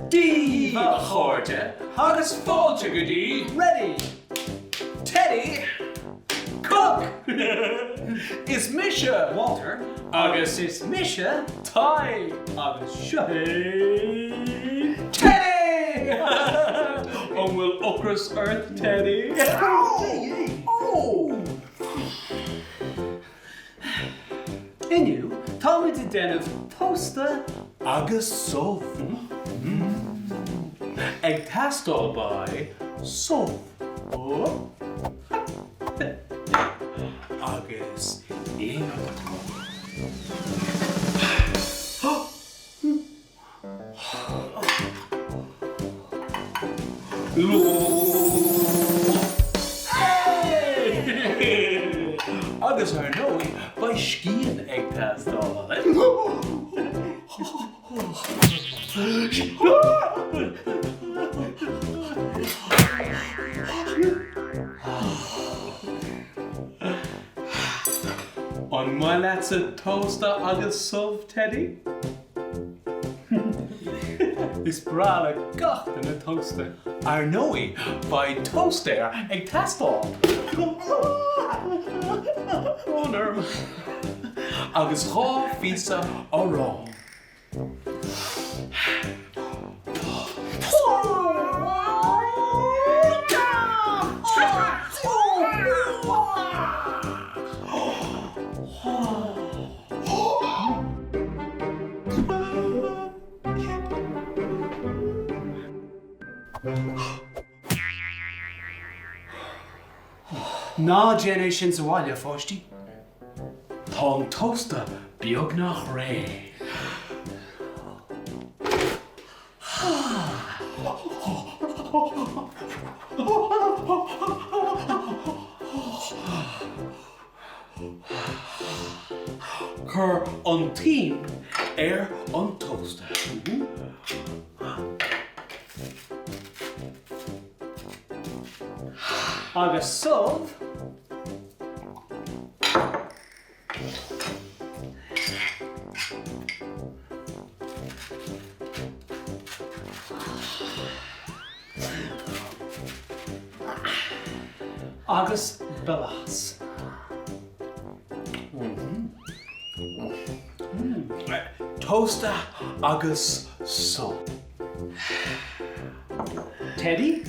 Dia daoibh a chairde agus fáilte go dtí Ready! Teddy Cook! Is mise Walter agus is mise Tadhg agus seo é Teddy! An bhfuil ocras ort Teddy? Ó! Inniu, táimid ag déanamh tósta agus subh. Ag teastáil beidh subh agus im. Agus ar ndóigh, beidh scian ag teastáil. An maith leatsa tósta agus subh, Teddy? Is breá le gach duine tósta. Ar ndóigh, beidh tóstaer ag teastáil. Brón orm. Agus 2 phíosa aráin. Ná déan é sin sa bhaile, a pháistí. Tá an tósta beagnach réidh. Cuir an t-im ar an tósta. Agus subh. Agus blas. Tósta agus subh. Teddy?